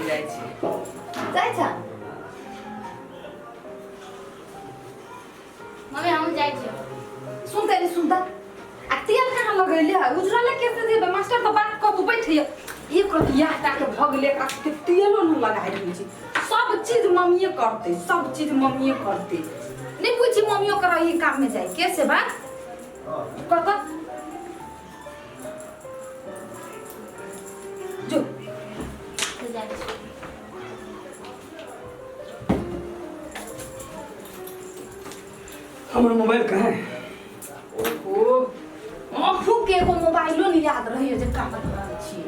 जाइ छी। जाइ छ? मम्मी, हम जाइ छियौ। सुनते नहीं सुनता आ तेल कहाँ लगैले है उजरले कैसे जेबै? मास्टर तऽ बात कऽ तू बैठ एक रति याह टा के भऽ गेलै, एकरा सबके तेलो नहि लगाइ रहै छै। सब चीज मम्मीए करतै, सब चीज मम्मीए करतै। नहीं पूछी मम्मियो कर ई काम में जाए के से बात कर कर जो। तऽ जाइ छियौ। हमर मोबाइल कहाँ है? ओहो, अहूँ के एगो मोबाइलो नहीं याद रहैए जे कहाँ धरल छी।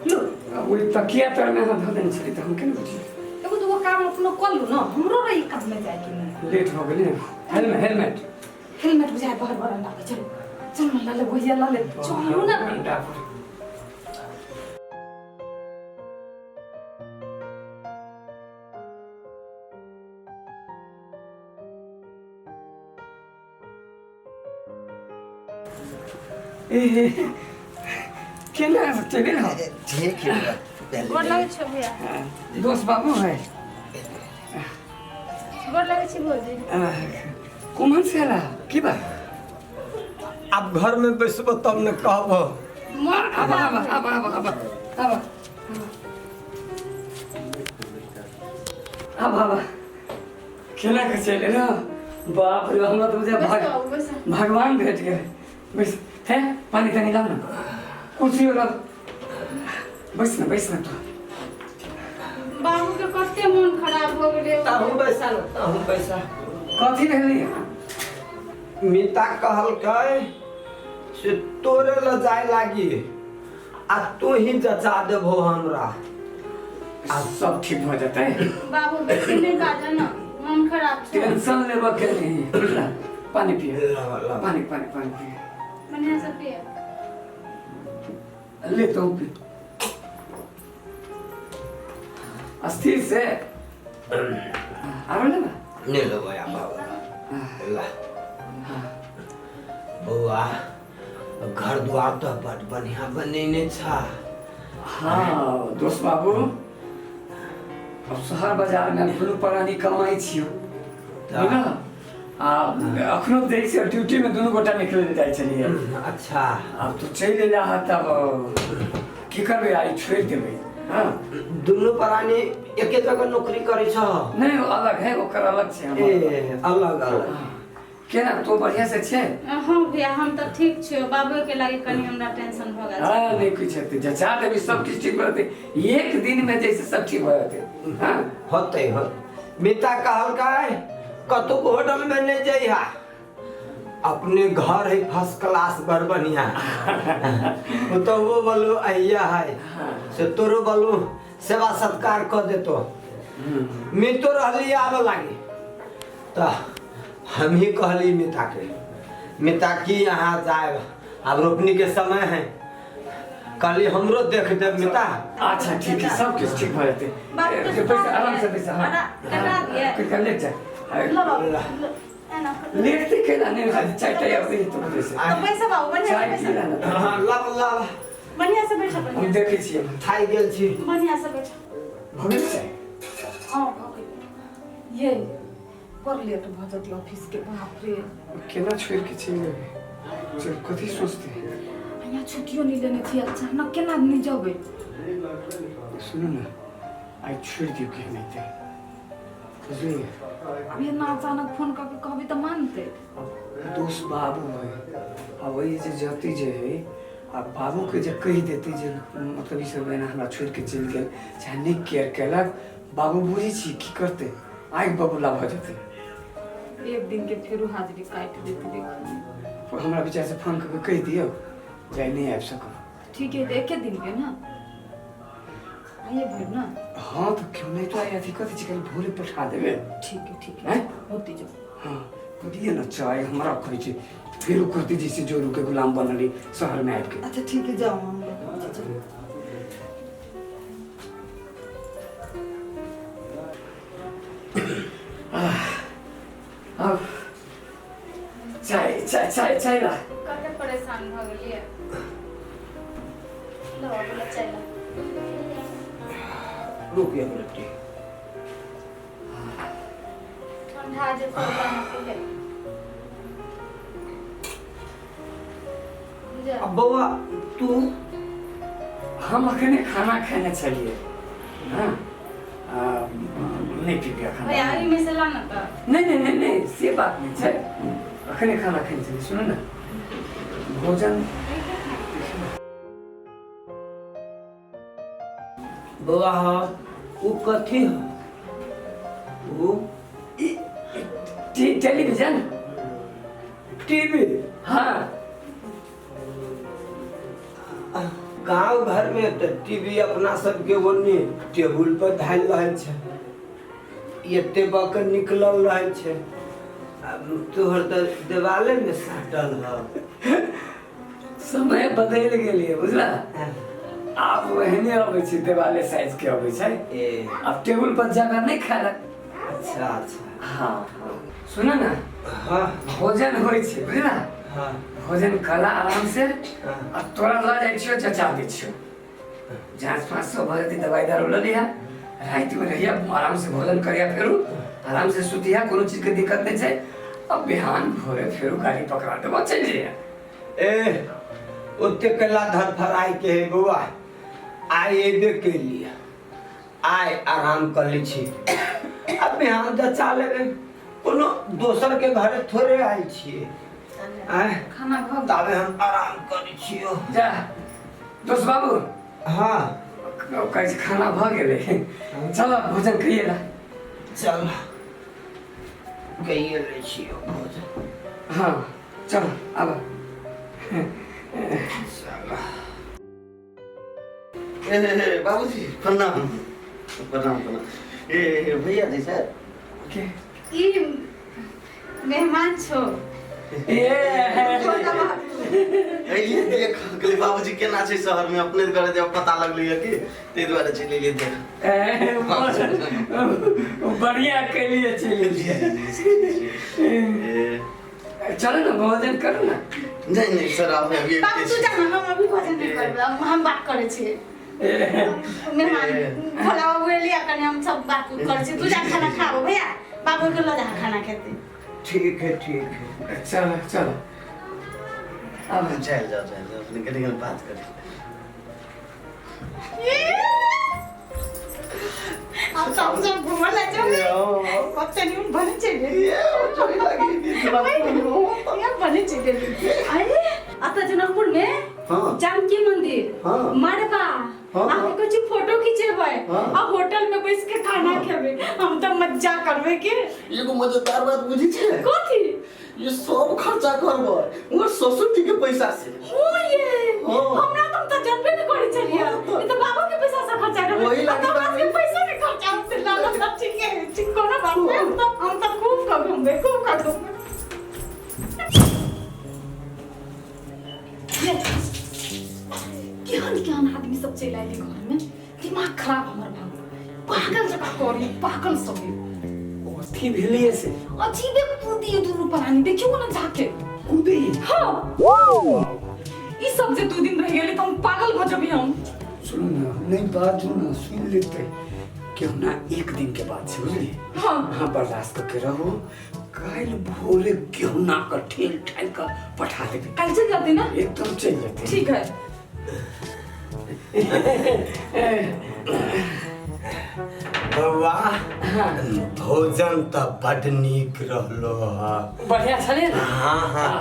लो। ओहि तकिया तर में अहाँ धऽ देने छली तऽ हम केना बुझियै? एगो दूगो काम अपनो कर लू ना, हमरो रही काम में जाए के नहीं। लेट हो गेलै। Helmet, helmet. हेलमेट बुझाय बड़ बड़ लागे। चलो चल ना, ले भैया ल ले, चलू ना। घंटा पर ए केना चलि रहा? ठीक है। गोर लगै छौ भैया। दोस्त बाबू है। गोर लगै छी भौजी। कुम्हर से आला की बा? आब घर में बैसबो तब ने कहबो। मोन आबा खराब आबा है। आबा आबा आबा आबा आबा आबा, केना के चलि एलौ? बाप रे, हमरा तऽ बुझाय बैसो, बैसो। भगवान भेट गेल। बैस हे, पानी तानी लाउ ने, कुर्सी वाला बैस ना, बैस ना तू। बाबू के कते मोन खराब हो गेलै। तहूँ बैसा ने, तहूँ बैसा। कथी भेलै? मीता कहलकै से तोरे ल जाय लागी आ तू ही जचा देबहो हमरा। आ सब ठीक भऽ जेतै। बाबू, बेसी नहि बाजऽ ने, मोन खराब छै। टेंशन लेबऽ के नहीं, बुझला? पानी पिए। ला, ला। पानी पानी पानी पिए। बढ़िया से पिए। ले तो पी अस्थिर से आरो ले ना। नहीं लेबो या बाबा, ला। बौआ, घर द्वार तऽ बड बढ़िया बनेने छा। हाँ दोस्त बाबू, अब शहर बाजार में दुनू प्राणी कमाइ छियौ, बुझल? आ अखनो दै छियै, ड्यूटी में दुनू गोटा निकलि जाइ छलियै। अच्छा। आब तू चलि एला हँ तब की करबै, आइ छोड़ि देबै? हाँ। दुनू प्राणी एके जगह नौकरी करै छ? नहि, ओ अलग है, ओकर अलग छै, हमर अलग। ए, अलग अलग। केना तो बढ़िया से छै? हाँ भैया, हम तऽ ठीक छियौ, बाबू के लागे कनि हमरा टेंशन भऽ गेल छै। हाँ, नहीं कुछ हेतै, जचा देबी, सब किछु ठीक भऽ जेतै। एक दिन में जैसे सब ठीक भऽ जेतै। हाँ। होतै होतै। मिता कहलकै कतहु होटल में नहीं जइहा, अपने घर है फर्स्ट क्लास, बड़ बढ़िया। वो तो वो बोलू अहिया है से तोरो बोलू सेवा सत्कार कर देतो। मितो रहली आबे लागी तो हम ही कहली मिता के, मिता की यहाँ जाए, अब रोपनी के समय है, कहली हमरो देख देब मिता। अच्छा ठीक है, सब कुछ ठीक भऽ जेतै। बात तऽ ए, पैसा आराम से पैसा, हाँ। कटा दिए। कर ले जा। लो बाबू, ला। लो, एना कर। लेटते केना नहीं खाली चाय टाय अबै तो जैसे तो पैसा बाबू, बढ़िया चाय से पी बैसा। ना। हाँ, लब लब। बढ़िया से बैठा। हम बढ़िया से। देखै छियै। थाकि गेल छी। बढ़िया से बैठा। भऽ गेल चाय? हाँ, भऽ गेल। ये बड़ लेट भऽ जेतै ऑफिस के, बाप रे। केना छोड़ि के चलि जेबै? चल, कथी सोचते? यहाँ छुट्टियो नहीं लेने छी, अचानक केना नहीं जेबै? सुनू ने, आइ छोड़ि दियौ के नहि तऽ, बुझलियै? अभी एना अचानक फोन कऽ के कहबै तऽ मानतै? अब दोस्त बाबू है, आ वही जे जती जे है, आ बाबूके जे कहि देतै जे मतलब ई सब एना हमरा छोड़ि के चलि गेल, चाहे नहि केयर केलक, बाबू बुझै छी की करतै? आगि बबूला भऽ जेतै। एक दिन के फेरो हाजिरी काटि देतै, देखू। हमरा विचार से फोन कऽ के कहि दियौ जे आइ नहि आबि सकब। ठीक है, तऽ एके दिन के ना, आइए भरि ना। हाँ तऽ क्यों नहीं, तो आइ अथी कथी छै, कल भोरे पठा देबै। ठीक है, ठीक है। हैं? होती जाओ। हाँ, दिए ना चाय, हमरा कहै छै फेरो कहते जैसे जोरू के गुलाम बनली शहर में आबि के। अच्छा ठीक है, जाओ, हम लोग चलो। अब चाय चाय चाय चाय ला। कते परेशान भऽ गेलियै। लो बाबू, लो चाय लो। रुक एक मिनट। ठंडा जे सब। अब बौआ तू? हम अखने खाना खेने छलिए। हाँ नहीं पीबिया खाना। भैया एहिमे से ला ना तऽ। नहीं नहीं नहीं नहीं, से बात नहीं छै, अखने खाना खेने छलिए। सुनो ना, भोजन बौआ उ कथी हो? उ टेलीविजन। टीवी? हाँ। गांव घर में तो टीवी अपना सबके ओन्ने टेबुल पर धायल रहै छै, एते बक निकलल रहै छै, तोहर तऽ देवाले में साटल ह। समय बदलि गेलियै बुझला, आब ओहने अबै छै, देवाले साइज के अबै छै, आब टेबुल पर जगह नहीं खायलक। अच्छा अच्छा। हाँ सुन ना, हाँ भोजन होइ छै बुझला, हाँ भोजन कला आराम से, आ तोरा लऽ जाइ छियौ, जचा दै छियौ, जाँच फाँच सब भऽ जेतै, दवाइ दारू लऽ लिहा, रातिमे रहिया आराम से भोजन करिया, फेरू आराम से सुतिया, कोनो चीजके दिक्कत नहीं छै। अब बिहान भोरे फेरू गाड़ी पकड़ा देबो, चलि जइया। ए ओते कला धरफराय के है बौआ, आइ एबे केलिए, आइ आराम कर लै छी, अब बिहान जचा लेबै, कोनो दोसर के घरे थोड़े आयल छियै। आँय खाना भऽ गेल, ताबे हम आराम करै छियौ। जा दोस्त बाबू। हाँ कहै छै खाना भऽ गेलै, चल भोजन करिए ला। चल कहिए लै छियौ भोजन। हाँ चल आब। ए बाबूजी प्रणाम प्रणाम प्रणाम। ए भैया जी सर के ई मेहमान छो। ए अइलिए देख कहली बाबूजी केना छै शहर में, अपने घरे जब पता लगलै कि ताहि दुआरे चलि एलियै देख। बढ़िया कैलिए चलि एलिए। चलो ना भोजन करू ना। नहीं नहीं सर आप अभी बाबू तू जा ना, हम अभी भोजन नहीं करबै, हम बात करै छियै। मेहमान भोला बाबू एलियै, कनि हम सब बात करै छियै, तू जा खाना खाबो भैया, बाबू के लऽ जा खाना खेतै। ठीक है ठीक है, चलो चलो अब चल जाओ चल जाओ, अपने कनि कनि बात करी। हम सब सब घूमऽ ला जेबै, कते नीक बनै छै रे, बनै छै रे। अरे अतः जनकपुर में जानकी मंदिर, मड़बा, अहाँ कुछ फोटो खिंचेबै, आ होटल में बैस के खाना खेबै, हम तऽ मजा करबै। के एगो मजेदार बात बुझी छियै? कथी? ये सब खर्चा करबै हमर ससुर जी के पैसा से। हो ये हमरा तुम तऽ जानबे नहीं करै छलियै, ई तऽ बाबू के पैसा से खर्चा करबै, वही लागी हमरा के पैसा नहीं खर्चा हमसे लागल। सब ठीक है, ठीक कोनो बात नहीं, हम तऽ खूब कऽ घूमबै, खूब कऽ घूमबै। केहन केहन आदमी सब चलि आयलै घर में, दिमाग खराब हमर भऽ पागल जकाँ करी, पागल सब। अथी भेलिए से अजीबे कूदी दुनू प्राणी, देखियो ना जाके कूदी। हाँ ई सब जे 2 दिन रह गेलै तऽ हम पागल भऽ जेबै। हम सुनू ना, नहीं बाजू ना, सुन लेतै केहू ना, एक दिन के बात छै बुझलिए। हाँ हाँ बर्दाश्त करके रहो, काल्हि भोरे गेहुना के ठेल ठाल के पठा देबै। काल्हि चलि जेतै ना? एकदम चलि जेतै। ठीक है। बौआ भोजन तऽ बड नीक रहलो हँ। बढ़िया छलै ना? हाँ हाँ,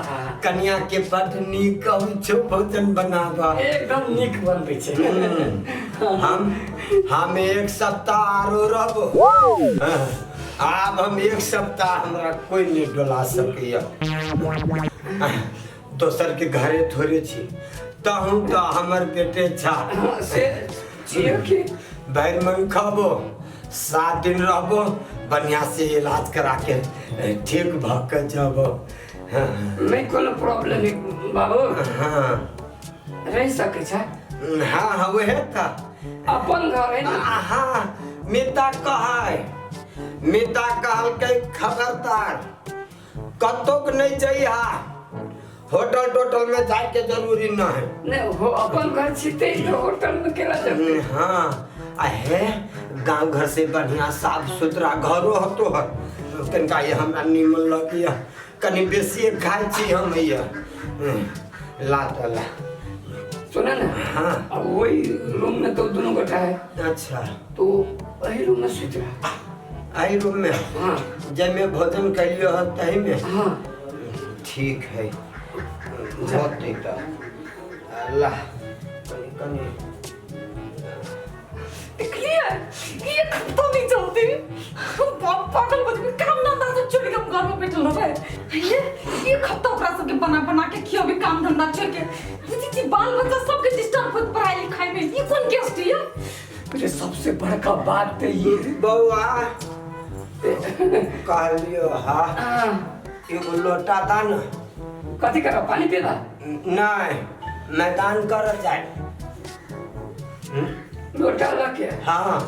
कनिया के बड नीक अबै छौ भोजन बनाबऽ, एकदम नीक बनबै छै। हम एक सप्ताह आरो रहबो, आब हम एक सप्ताह हमरा कोई नहीं डोला सकैया, दोसर के घरे थोड़े छी, तहूँ तऽ हमर बेटे छा से छियै कि भरि मन खबो, 7 दिन रहबो, बढ़िया से इलाज करा के ठीक भऽ के जबो। नहीं कोनो प्रॉब्लम है बाबू। हाँ रह सकै छै। हाँ हाँ वह तऽ अपन घर है ना। हाँ मिता कहै, मिता कहलकै खबरदार कतौक नहीं जइहा, होटल टोटल में जाए के जरूरी न है। नहीं हो अपन घर छिते तो होटल में केला जाते। हाँ आ हे गांव घर से बढ़िया साफ सुथरा घरो हतो है। कनिका ये हमरा नीमन लगिया कनि बेसी खाइ छी हम ये ला तो ला। सुना ना। हाँ अब वही रूम में तो दोनों गोटा है। अच्छा तो वही रूम में सुत रहा। आई रूम में? हाँ जब मैं भोजन करियो है तही में। हाँ ठीक है बहुत ठीक है। अल्लाह कनि कनि देखलिए ये खत्म नहीं चलती। हम पागल बच गए काम धंधा सब छोड़ के हम घर में बैठल रहबे। ये खत्ता ओकरा सबके बना बना के खियाबे काम धंधा छोड़ के। बुझी छी बाल बच्चा सबके डिस्टर्ब होत पढ़ाई लिखाई में। ये कोन गेस्ट ये? अरे सबसे बड़का बात तो ये बउआ कहलियो हा एगो लोटा दा न। कथी करब पानी पीला? नहीं मैदान कर जाए लोटा लके। हाँ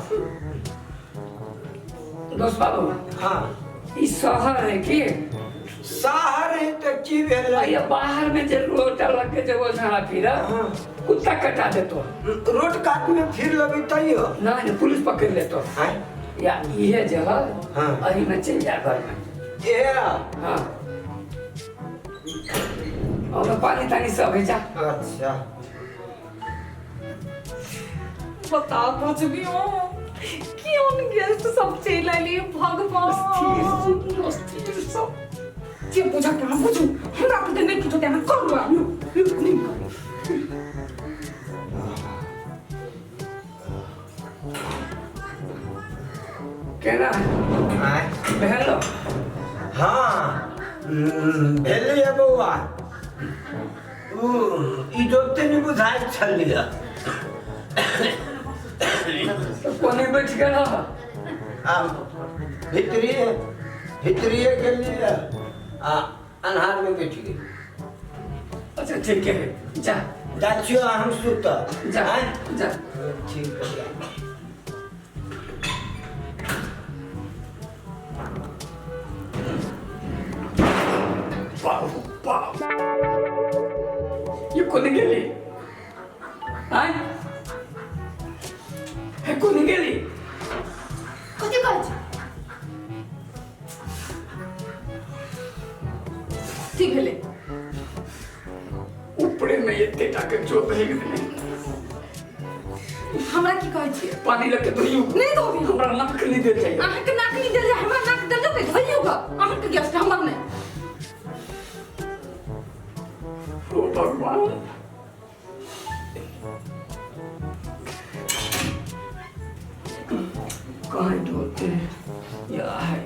दोस्त बाबू। हाँ ई शहर है कि शहर है तो की भेल? ये बाहर में जे लोटा लके जे वो झाड़ा फिरा। हाँ कुत्ता कटा देतो रोड काट में फिर लगी तैयो नहीं नहीं पुलिस पकड़ लेतो। हैं या इहे जगह। हाँ अही में चल जा घर में। ये हाँ और पानी तानी सब है जा। अच्छा बताओ कुछ भी हो क्यों गेस्ट सब चल आली भगवान। अस्थिर सब जे पूजा के हम पूछू हमरा के नहीं पूछो ते हम करू नहीं करू। केना आय भेलो? हाँ भेलिए बउआ। उ ई जोते नहीं बुझाइ छलिए। तो कोने बैठ गेल? आ भितरिए भितरिए गेलिए आ अन्हार में बैठ गेल। अच्छा ठीक है जा जा छियो हम सुत जा जा ठीक है। बाबू बाबू ये कोने गेली? आय हे कोने गेली? कथी कहै छी? की भेलै? ऊपरे में एते टाके चोट हेग देने। हमरा की कहै छी? पानी लके धोइयो। नहीं धोबी। हमरा नाक नहीं देल जाय। अहाँ के नाक नहीं देल जाय हमरा नाक देल जाय धोइयो ग। अहाँ के गेस्ट हमर नहीं। ओ भगवान कहाँ धोते या है।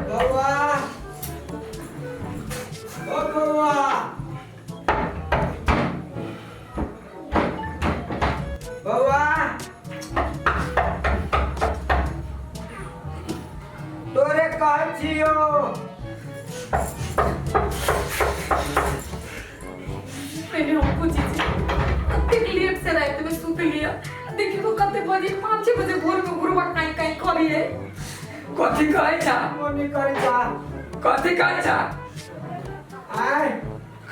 बउआ ओ बउआ बउआ तोरे कहै छियो। पहले हम पूछी छी कतेक लेट से रात में सुतलिए। देखियो कते बजे 5 बजे भोर में गुरुआ काई काई करिए। कथी कहै छा? कोनी करै छा? कथी कहै छा? आय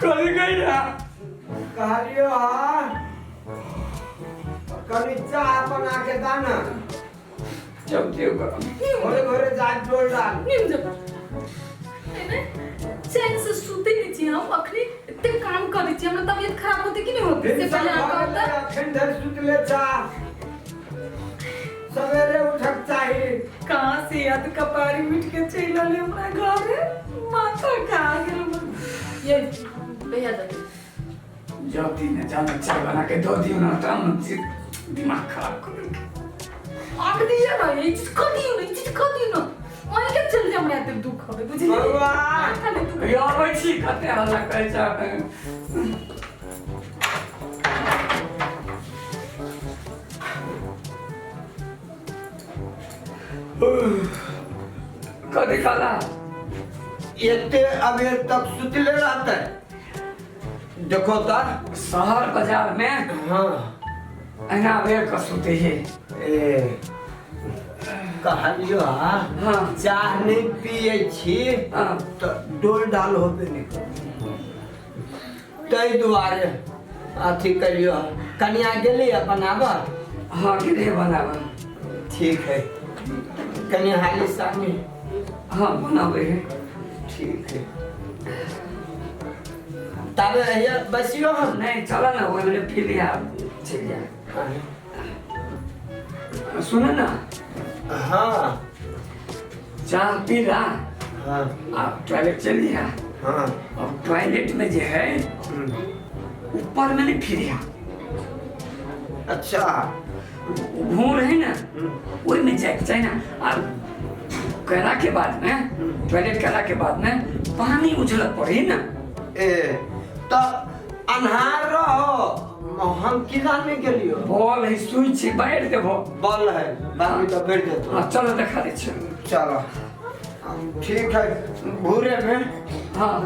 कथी कहै छा? कहलियो हा कनि चाह बना के दा न। जब दियो गरम घरे घरे जाय डोल डाल। नींद जब चैन से सुते नहीं छी हम अखनी एते काम करै छी हमरा तबियत खराब होते कि नहीं होते से पहले अहाँ कहता। अखन धरि सुतले छा सवेरे उठक चाही। कहाँ से याद कपारी उठ के चल आले हमरा घरे माथा खा गेल। ये भैया जा जल्दी ने जाना चाय बना के दो दियो ना तम दिमाग खराब कर देलकै। आग दिया ना ये चीज कर दियो ना ये चीज कर दियो ना वहीं के चल जा हमरा एते दुख होबे बुझलिए। बउआ खाली दुख ये आबै छी कते हल्ला करै छा। कथी कहला? एते अबेर तक सुतले रहते देखो त शहर बाजार में हाँ एना बेर कऽ सुते है ए कहलियो हाँ हाँ। चाह नहीं पिए छी हाँ। तऽ डोल डाल होबे नहीं ताहि दुआरे अथी कलियो कनिया गेली बनाबऽ हाँ गेलियै बनाबऽ ठीक है कनि हाली सानी हाँ बनाबै है ठीक है ताबे रहिए बसियो हम नहीं चल ना ओहि में पी लिया चलि जा सुन ना हाँ चाह पी ला हाँ आ टॉयलेट चल लिया हाँ अब टॉयलेट में जो है ऊपर में नहीं फिरिया अच्छा घूम रहे ना वही में जाए के चाही ना आ करा के बाद में टॉयलेट करा के बाद में पानी उछलत पड़ी ना ए तो अन्हार रहो हम की जाने के लिए बॉल है सुई छी बैठ देबो बॉल है बाकी तो बैठ देतो हाँ चलो देखा दै छियै चलो ठीक है भूरे में हाँ।